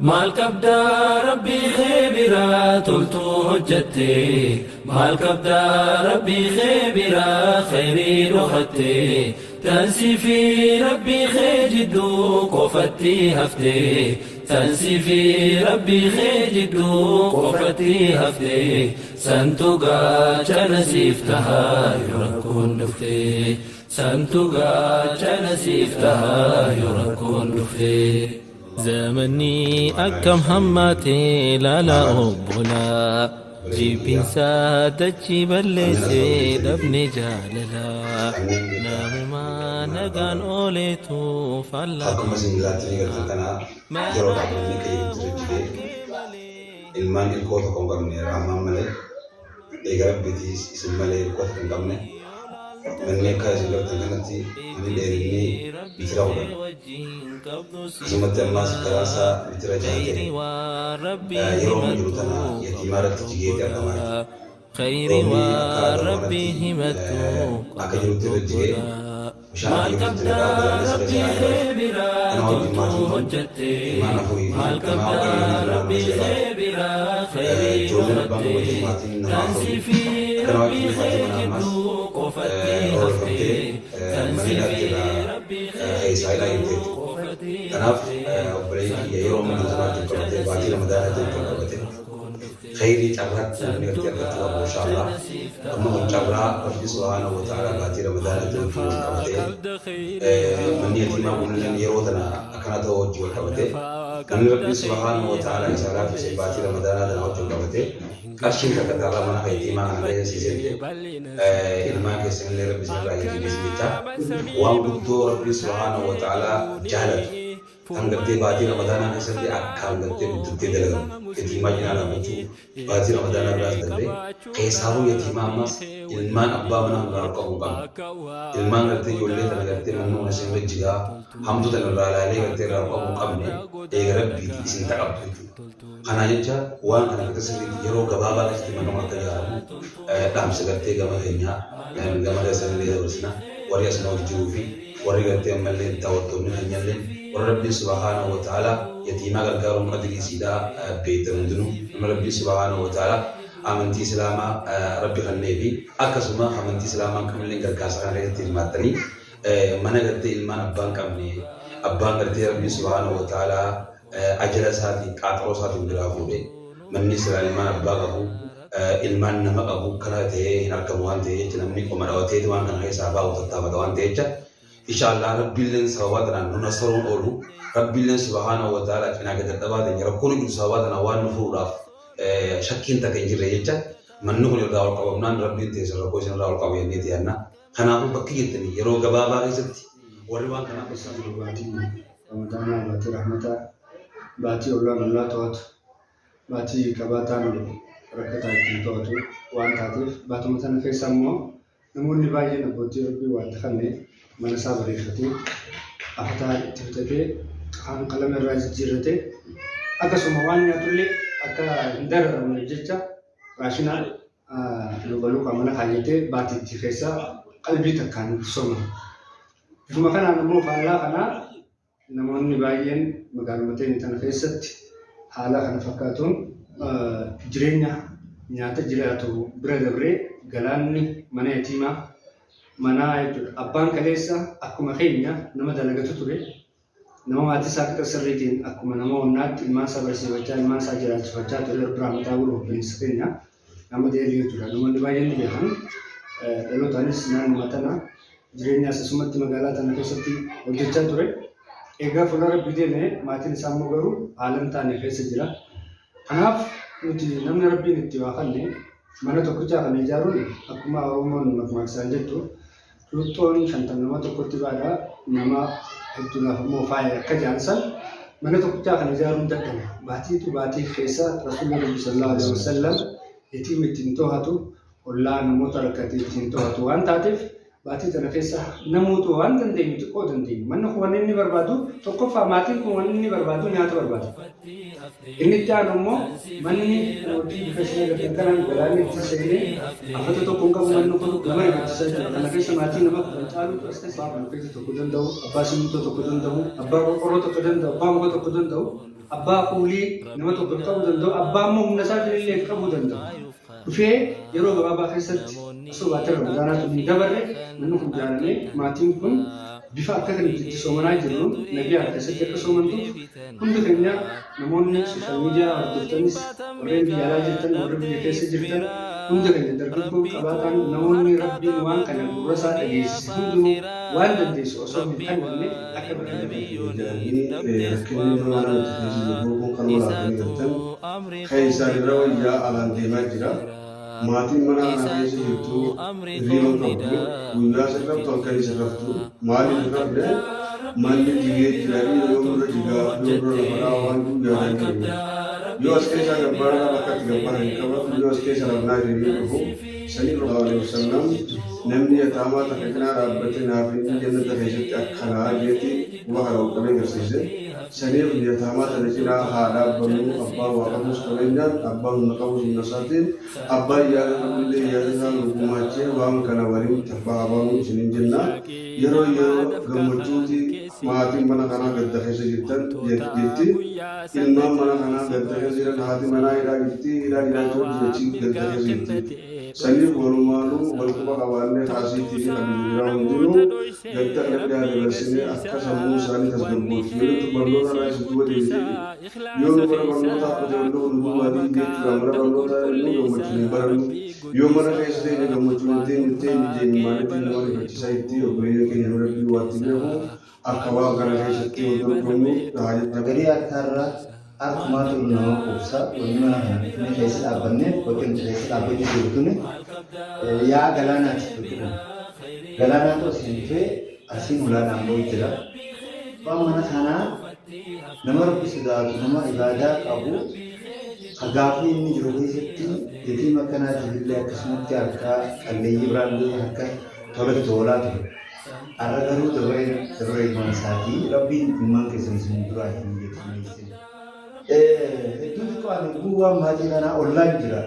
Maal qabdaa Rabbii kee biraa toltuu hojjatte? Maal qabdaa Rabbii kee biraa khayrii dhokatte? Tan si fi Rabbii kee jidduu qofatti hafte. Tan si fi Rabbii kee jidduu qofatti hafte. Santu gaachana siif taha yoo rakkoon dhufte. Santu gaachana siif taha yoo rakkoon dhufte. Zamanni akkam hammaate laala obbolaa. Jibbinsa dachii balleesse dhabne jaalala. Namumaa nagaan ooleetu faallaa Akkuma isin ilaaltanii gartan kanaa yeroo dhaabbanni akka jirutti jijjigee ilmaan ilkoo tokko hin qabne Rahmaan malee eega Rabbiitiis isin malee ilkoo tokko hin qabne manni akka isin gartan kanatti manni dheerinni mitira 10 akkasumatti ammaas garaan isaa mitira 6 ta'e yeroo amma jiru tana yatiimaa irratti jigeeti argamaa jira. Roobni akka agarru kanatti akka jirutti irra jigee bishaan akka jirutti naqaa galaanni sirra seeraa jira. Kana wajjin maatiin kun ilmaan afurii fi namaa waqayyoo ni jira mana seeraa. Ijoolleen abbaan wajjin maatiin nama afurii. Akkana wajjin maatii mana ammaas roorrifamtee mana hidhaatti irraa keessaa hidhaa jirti jechuudha. Kanaaf obboleeyyan kiyya yeroo amma jiru tanaa wajjin qabatee baatii Ramadaanaa wajjin qabatee Kheyrii carraatti namni gartee argachuu qabu insha Allah amma kun carraa Rabbi subhaanahu wa ta'ala baatii Ramadaanatti wajjin wal qabatee manni yatiimaa kunilleen yeroo tana akkana ta'uu wajjin wal qabatee namni Rabbi subhaanahu wa ta'ala isaa laaffise baatii Ramadaanaa tana wajjin qabatee qarshiin takka taarraa mana yatiimaa kana keessa sii seente ilmaan keessanillee Rabbi isinirraa jajjabeessi jecha waan guddoo Rabbi subhaanahu wa ta'ala jaalatu Tan gartee baatii Ramadaanaa keessatti akkaan gartee guddattee dalagamu. Yatiimaa cinaa dhaabbachuu baatii Ramadaanaa biraas dabree keessaahuu yatiimaa ammas ilmaan abbaa manaa irraa ol qabu hin qabne. Ilmaan gartee ijoollee tana gartee manni kun isin irra jigaa hamtuu tana irraa laalee gartee irraa ol qabu hin qabne eega Rabbiiti isin taqabdu jechuudha. Kanaa jecha waan kana qixa sirriitti yeroo gabaabaa keessatti manni kun akka ijaaramu dhaamsa gartee gama keenyaa gama keessanillee dabarsina warri asuma hojii jiruu fi Warri gartee ammallee daawwattoonni keenyalleen warra Rabbiin subhaanahu wa ta'aalaa yatiimaa gargaaruun qadrii isiidhaa beektan hundinuu nama Rabbiin subhaanahu wa ta'aalaa amantii islaamaa Rabbi kanneefi akkasuma amantii islaamaa hin qabnelleen gargaarsa kana keessatti hirmaattanii mana gartee ilmaan abbaan qabne abbaan gartee Rabbiin subhaanahu wa ta'aalaa ajala isaatiin qaaxaroo isaatiin biraa fuudhe manni silaa ilmaan abbaa qabu ilmaan nama qabu kana ta'ee hin argamu waan ta'ee jecha namni qoma dhawateeti waan kana keessaa baa'u tattaafata waan ta'ee jecha insha Allah Rabbiilleen sababaa tanaan nu nasaruun oolu Rabbiilleen subhaanahu wa ta'ala cinaa gad dadhabaa teenya rakkoon jiru sababaa tanaan waan nu furuudhaaf shakkiin takka hin jirre jecha manni kun irraa ol qabamnaan Rabbiin teessan rakkoo isin irraa ol qaba jenneeti yaadna. Kanaafuu bakki jirtanii yeroo gabaabaa keessatti warri waan kanaaf Baatii Ramadaanaa baatii rahmataa baatii ollaan ollaa to'atu baatii qabaataan rakkataa ittiin to'atu waan taateef baatuma tana keessa immoo namoonni baay'een abbootii rabbii waa itti kanne mana isaa bareeffatee afataa itti bitatee kaan qalama irraa jijjiirratee akkasuma waan nyaatullee akka hin dararamne jecha raashinaa lubaluu kan mana kaayyatee baatiitti keessa qalbii takkaan itti soma. Bifuma kanaan immoo faallaa kanaa namoonni baay'een magaaluma teenya tana keessatti haala kana fakkaatuun jireenya nyaata jiraatu bira dabree galaanni mana yatiimaa manaa jechuudha. Abbaan kaleessa akkuma keenya nama dalagatu ture. Nama maatii isaa qixa sirriitiin akkuma nama onnaatti ilmaan isaa barsiifachaa ilmaan isaa jiraachifachaa ture Rabbi rahmataa godhu obboleessa keenya nama deebii jechuudha. Namoonni baay'een ni beekan. Dhalootaanis naannuma tana jireenyaas asumatti magaalaa tana keessatti hojjechaa ture. Egaa fuula Rabbii deeme maatiin isaa immoo garuu haala hin taane keessa jira. Kanaaf nuti namni Rabbiin itti waa kanne mana tokkichaa kana ijaaruun akkuma Oromoon makmaaksaan jettu Xuuxxoon shantam nama tokkotti baadha nama hedduudhaaf immoo faaya akka jedhan san mana tokkichaa kana ijaaruun dadhabe. Baatiitu baatii keessa Rasuulli Rabbi sallallahu alaihi wasallam yatiima ittiin to'atu ollaa namoota rakkate ittiin to'atu waan taateef baatii tana keessa namootu waan dandeenyu xiqqoo dandeenyu. Manni kun wanni inni barbaadu tokkoffaa maatiin kun wanni inni barbaadu nyaata barbaada. Inni itti aanu immoo manni hojii bifa isin agartan kanaan galaanni itti seenee afata tokko hin qabu manni kun nama rifachiisaa jira. Kana keessa maatii nama 10 caalutu as keessa abbaa bulkeetii tokko danda'u, abbaa simmintoo tokko danda'u, abbaa qorqorroo tokko danda'u, abbaa muka tokko danda'u. Abbaa fuulii nama tokko qabuu danda'u, abbaa immoo humna isaatiin illee qabuu danda'u. Dhufee yeroo gabaabaa keessatti osoo baatii Ramadaanaa hin dabarre manni kun ijaaramee maatiin kun bifa akka kan itti soomanaa jirruun nagaa keessatti akka soomantuuf hundi keenya namoonni social media hordoftanis, warreen biyya alaa jirtan, warri biyya keessa jirtan, hunda keenya dargaggoo qabaataan, namoonni Rabbiin waan kana gurra isaa dhageessise hundinuu waan dandeessu osoo hin hanqanne akka bira Jedhanii rakkinni mana nuti keessa jirru kun kan walaatanii gartan keessaan irra wayyaa alaan deemaa jira. Maatiin mana kana keessa jirtu hirriiba qabdu, guyyaa sirraftu, halkanii sirraftu. Maaliif hin rafne? Manni jigee jiranii yoo nurra jigaa, yoo nurra lafa dhahaa waan jiru yaadanii jiru. Yoo as keessaa gabbaara bakka itti gabbaara hin qabatu, yoo as keessa rafnaa hirriibni dhufu. Sallallahu alaihi wasallam namni yataamaa takka cinaa dhaabbate naaf inni jannata keessatti akkanaa jeeti quba kana ol qabee garsiise. Saniif yataamaa tana cinaa haa dhaabbannu. Abbaan waa qabus qabeenyaan, abbaan humna qabus humna isaatiin, abbaan yaada qabullee yaada isaa nu gumaachee waan kana waliin tabbaa baanu isiniin jenna. Yeroo yeroo gammachuuti maatiin mana kanaa gadda keessa jirtan jirti. Ilmaan mana kanaa gadda keessa jiran, haati manaa hidhaa jirti, hidhaa jiraachuu jechi gadda keessa jirti. Saniif walumaanuu wal quba qabaannee kaasiitii fi kan biraa hundinuu gadda kana biraa dabarsinee akka sammuu isaanii tasgabbooftu. Yoo nuti barnoota irraa isa duuba deebitee yoo nu mana barnootaa qote wanti kun duubaa diidee jechuudha. Mana barnootaa inni gammachuun hin barannu. Yoo mana keessa teenye gammachuun hin teenye teenye jeenye maalitti nama rifachiisaa itti obboleeyyan keenya nu Rabbii waatti beeku akka waan kana keessatti wal dorgomnu dhahaa jechuudha. Nagarii harkaarraa harkumaatu nama quubsa. Wanni mana kana dhufnee keessa dhaabbanneef, bakki nuti keessa dhaabbachuu jiru tuni yaa galaanaati bakki kun. Galaanaatu asiin dhufee asiin ulaanaan ba'u jira. Abbaan mana kanaa nama Rabbi sodaatu, nama ibaadaa qabu, ka gaafa inni jiru keessatti yatiima akkanaatiif illee akkasumatti harka qalleeyyii biraan illee harka tolatti oolaa ture. Har'a garuu dabaree dabaree ilmaan isaatii. Rabbiin ilmaan keessan isin duraa hin jeeqsin. Hedduu xiqqoo ani waan maatii kanaa ollaan jira.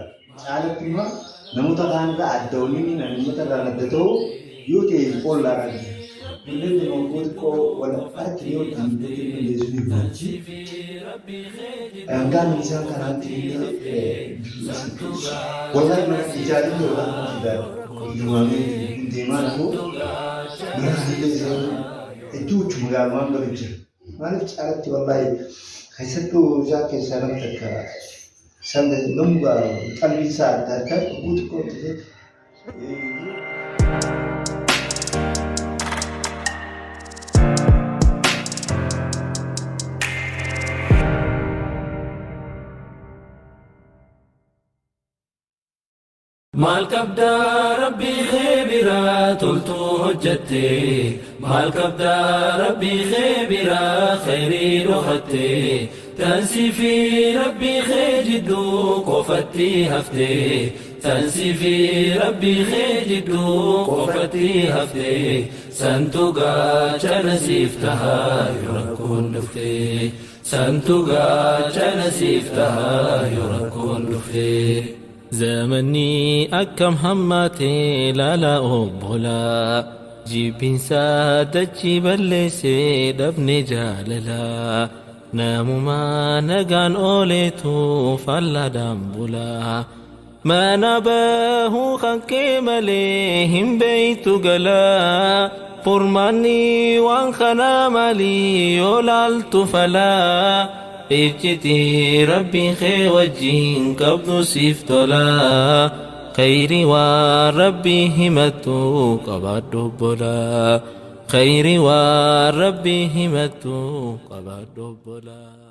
Caalatti immoo namoota kaan irraa adda waliin namoota irraa adda ta'u yoo ta'e ollaadhaan jira. Illee nama xiqqoo wal harki yoo ittiin dubbachuu dandeessu ni baachi. Hangaan isaan kanaatti illee wallahi mana ijaarin yookaan nama fidaa ijumaamee deemaa namoo mana kanallee isaan hedduu magaalumaan galu jira. Maaliif caalatti wallahi keessattuu isaan keessaa namni takka isaan namni qalbiin isaa adda addaa dhuguu xiqqoo ta'e. Maal qabdaa Rabbii kee biraa toltuu hojjatte? Maal qabdaa Rabbii kee biraa khayrii dhokatte? Tansii fi Rabbii kee jidduu qofatti hafte, Tansii fi Rabbii kee jidduu qofatti hafte, santu gaachana siif tahaa yoo rakkoon dhufte, santu gaachana siif tahaa yoo rakkoon dhufte. Zamanni akkam hammaatee laala obbolaa, jibbinsaa dachii balleessee dhabne jaalalaa, namumaa nagaan ooleetu fallaadhaan bulaa. Mana bahuu kan kee malee hin beeytu galaa, furmaanni waan kanaa maalii yoo laaltu falaa? Iccitii Rabbii kee wajjin qabdu siif tolaa, khayri waan Rabbii himattu qabaadhu obbolaa, khayri waan Rabbii himattu qabaadhu obbolaa.